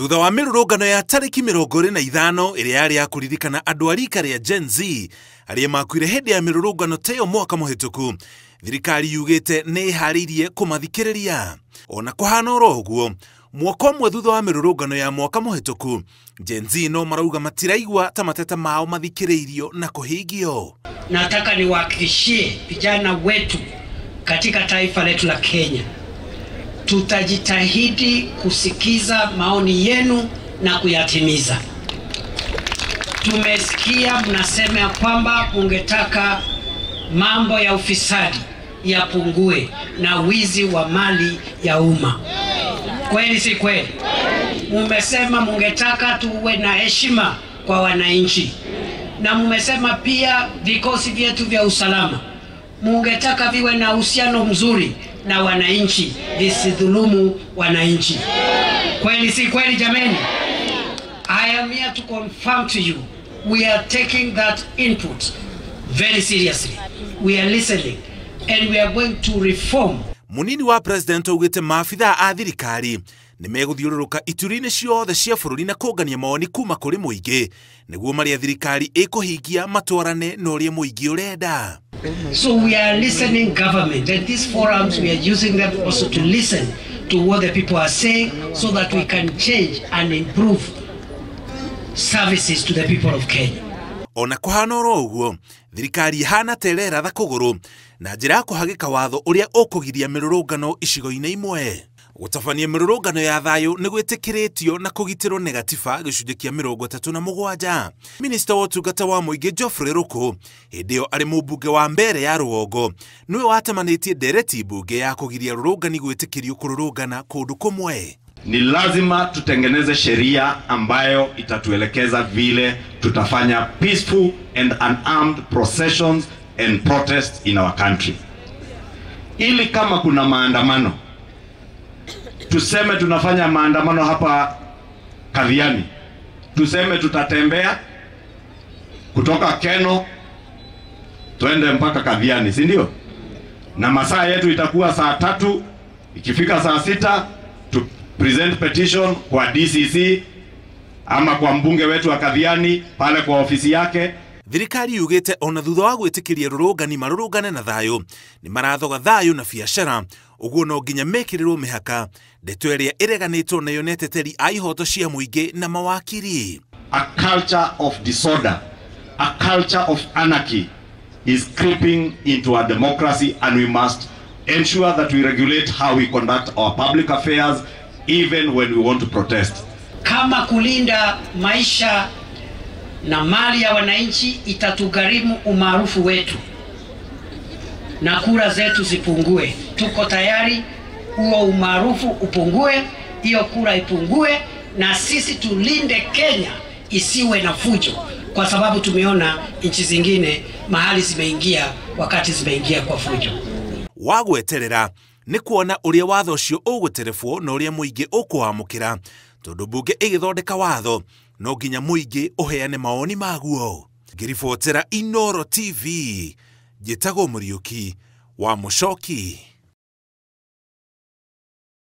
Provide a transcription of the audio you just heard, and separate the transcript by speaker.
Speaker 1: Thutha wa mĩrũrũngano ya tarĩki 25 ĩrĩa yarĩ ya kũririkana andũ a rika rĩa Gen Z arĩa makuire hĩndĩ ya mĩrũrũngano ta ĩyo mwaka mũhĩtũku, thirikari yugĩte nĩ ĩharĩirie kũmathikĩrĩria. Ona kũhana oro ũguo, mwaka ũmwe thutha wa mĩrũrũngano ya mwaka mũhĩtũku, Gen Z no marauga matiraigua ta mateta mao mathikĩrĩirio na kũhingio.
Speaker 2: Nataka niwahakikishie vijana wetu katika taifa letu la Kenya, tutajitahidi kusikiza maoni yenu na kuyatimiza. Tumesikia mnasema ya kwamba mungetaka mambo ya ufisadi yapungue na wizi wa mali ya umma. Kweli si kweli? Mumesema mungetaka tuwe na heshima kwa wananchi. Na mumesema pia vikosi vyetu vya usalama mungetaka viwe na uhusiano mzuri na wananchi, visidhulumu wananchi. Kweli si kweli jameni? I am here to confirm to you, we are taking that input very seriously. We are listening and we are going to reform.
Speaker 1: Munini wa president augite maabithaa a thirikari nĩ megũthiũrũrũka ituri-inĩ ciothe cia bũrũri na kũngania mawoni kuma kũrĩ mũingĩ nĩguo marĩa thirikari ĩkũhingia matwarane na ũrĩa mũingĩ ũrenda.
Speaker 2: So we are listening government, and these forums we are using them also to listen to what the people are saying so that we can change and improve services to the people of Kenya.
Speaker 1: Ona kũhana oro ũguo, thirikari ĩhana ta ĩreratha kũgũrũ na njĩra ya kũhagĩka watho ũrĩa ũkũgiria mĩrũrũngano icigo-inĩ imwe. Gũtabania mĩrũrũngano ya thayũ nĩ gwĩtĩkĩrĩtio na kũgitĩrwo nĩ gatiba gĩcunjĩ kĩa 37. Minista wa ũtungata wa mũingĩ Geoffrey Ruku hĩndĩ ĩyo arĩ mũmbunge wa Mbeere ya rũgongo nĩwe watemanĩtie ndereti mbunge ya kũgiria rũrũngani gwĩtĩkĩrio kũrũrũngana kũndũ kũmwe.
Speaker 3: Ni lazima tutengeneze sheria ambayo itatuelekeza vile tutafanya peaceful and unarmed processions and protests in our country. Ili kama kuna maandamano, tuseme tunafanya maandamano hapa Kathiani, tuseme tutatembea kutoka Keno tuende mpaka Kathiani, si ndio? Na masaa yetu itakuwa saa 3, ikifika saa 6 tu present petition kwa DCC ama kwa mbunge wetu wa Kathiani pale kwa ofisi yake.
Speaker 1: Thirikari yugĩte ona thutha wa gwĩtĩkĩria rũrũngani marũrũngane na thayũ nĩ marathoga thayũ na biacara, ũguo no nginya mekĩrĩrwo mĩhaka, ndeto ĩrĩa ĩreganĩtwo nayo nĩ ateteri a ihoto cia mũingĩ na mawakiri.
Speaker 3: A culture of disorder, a culture of anarchy is creeping into our democracy, and we must ensure that we regulate how we conduct our public affairs even when we want to protest.
Speaker 2: Kama kulinda maisha na mali ya wananchi itatugharimu umaarufu wetu na kura zetu zipungue, tuko tayari huo umaarufu upungue, hiyo kura ipungue, na sisi tulinde Kenya isiwe na fujo, kwa sababu tumeona nchi zingine mahali zimeingia wakati zimeingia kwa fujo.
Speaker 1: Wagweterera nĩ kuona ũrĩa watho ũcio ũgũterebwo na ũrĩa mũingĩ ũkũwamũkĩra, tondũ mbunge ĩgĩthondeka watho no nginya mũingĩ ũheane mawoni maguo. Ngĩribotera Inooro TV, njĩtagwo Mũriũki wa Mũcoki.